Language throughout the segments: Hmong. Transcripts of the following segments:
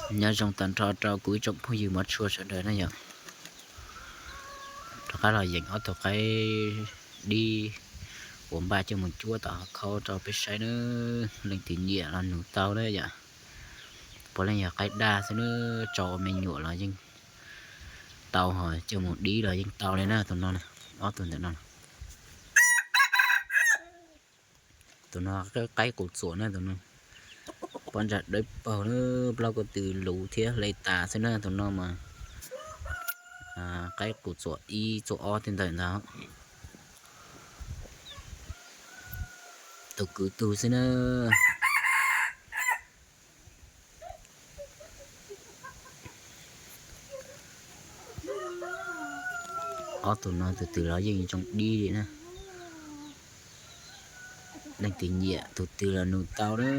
Nyob zoo tag nrho rau kuv ib tsoom phooj ywg mov tshua sawv daws na yom. Rov qab los yeem ob tug qaib dib uas npaj coj mus cuab tom hauv khau rau peb saib na. Leej twg nyiam los nug tau na yom. Puav leej yog qaib daj xwb na, tso ua me nyuam los yeej tau, ho coj mus dib los yeej tau li na. Tus no, ob tug ntawm no. Tus no qaib qus txuam na, tus no pob ntsag dawb paug na, plaub ko tw luv thiab hle tas xwb na. Tus no mas qaib qus txuam ib txuam ob tej ntawm ntag. Tus kwv tug xwb na. Ob tug no tus twg los yeej zoo dib li na. Leej twg nyiam tus twg los nug tau na.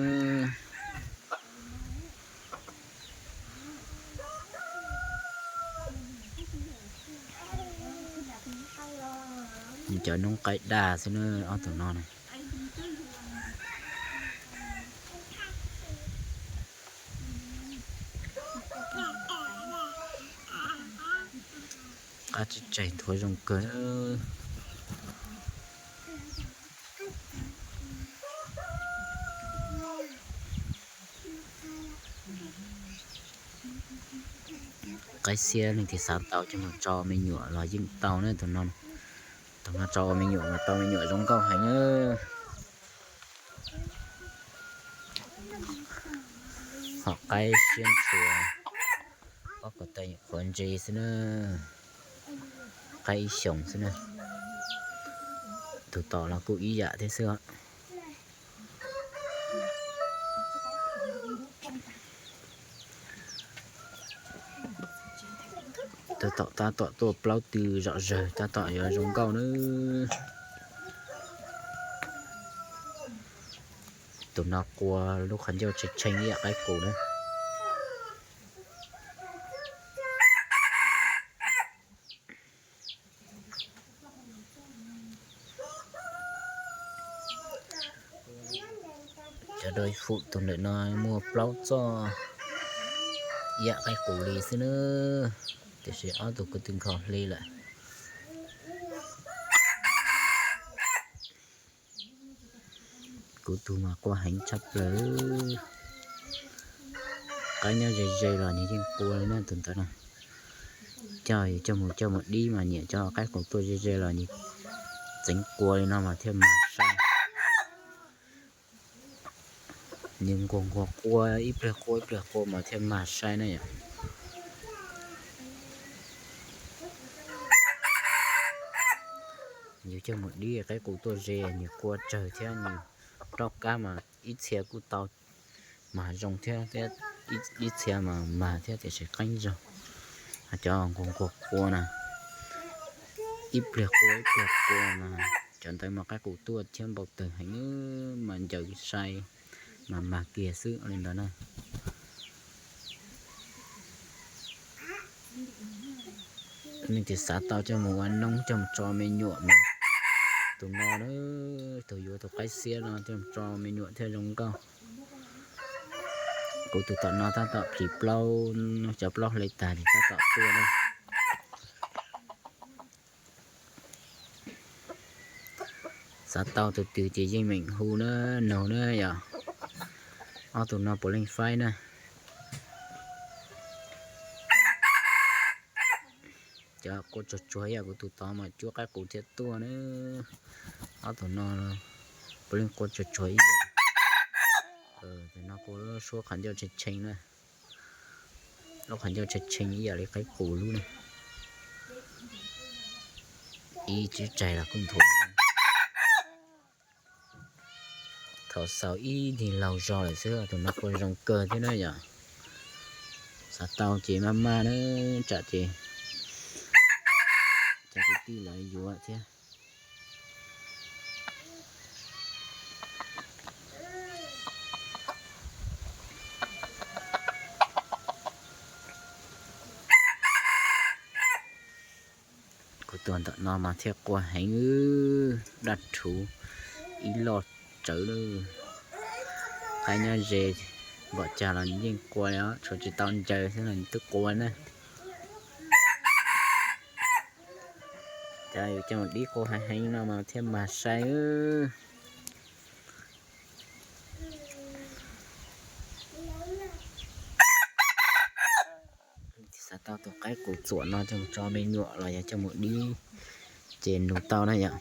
Cov noob qaib daj xwb na, ob tug no na. Qab tseem tseem nthuav zoo kawg. Qaib xiab leej twg xav tau coj mus tso me nyuam los yeej tau na. Tus no, tus no tso ua me nyuam mas tau me nyuam zoo nkauj heev na. Ho qaib siab ntshua, ob ko taw qhuav ntse xwb na, qaib ib xyoos xwb na. Tus tom los kuj ib yam thiab xwb. Tus tom tab tom tuaj plaub tw zom zawg, tab tom yuav zoo nkauj na. Tus no qua lub qhov ncauj tshee tshee ib yam qaib qus na. Cov dua fum tus ntawm no muaj plaub txoj ib yam qaib qus li xwb na, tiam sis ob tug ko tw nkhaus hli lawm. Kuv tus mas qua heev tshaj plaws. Qaib nyob ze ze los nws yeej qua li na tus ntawd na. Coj, coj mus, coj mus dib mas nyiam cov qaib qus tuaj ze ze los nws txeev qua li no mas thiaj mag sai. Nws nquag nquag qua ib pliag qua ib pliag qua mas thiaj mag sai na yom. Yus coj mus dib qaib qus tuaj ze nws qua tsawg thiab nws rov qab mas ib txhia kuj tau mag zoo thiab, ib txhia mas mag thiab tiam sis qeeb zog. Cov nquag nquag qua na, ib pliag qua ib pliag qua mas cov ntawd mas qaib qus tuaj thiab npau taws heev mas ncaws sai mas mag kiag xwb li ntawd na. Nej tis xav tau coj mus ua noob coj mus tso me nyuam mas tus no, tus yuav tus qaib xiab no coj mus tso me nyuam thiaj zoo nkauj. Kuv tus tom no tab tom plhis plaub, cov plaub hle tag li tab tom tuaj na. Xav tau tus twg ces yeej meem hu na, nug na yom. Ob tug no puav leej faib na. Cov qua tsuag tsuag ib yam kuv tus tod mas cuab qaib qus thiaj tuaj na. Ob tug no puav leej qua tsuag tsuag ib yam. Tus no qua lub suab qhov ncauj tshee tshee na. Lub qhov ncauj tshee tshee ib yam li qaib qus lub na. Ib tsib tsaig los kuj nthuav. Thaum xaus ib nig laug zog lawm xwb, tus no qua zoo kawg thiab na yom. Xav tau ces maj maj na, tsam ces cov kwv tij lawv yuav thiab. Kuv tus ntawm no mas thiaj qua heev, daj rhuv ib loj tsawv lawm. Qaib nyob ze, Npaum cas los yeej qua li os, tsuas tsis tau ncaws xwb los twb qua na. Cov yus coj mus dib qua heev heev no mas thiaj mag sai. Xav tau tus qaib qus txuam no coj mus tso me nyuam los yog coj mus dib ces nug tau na yom.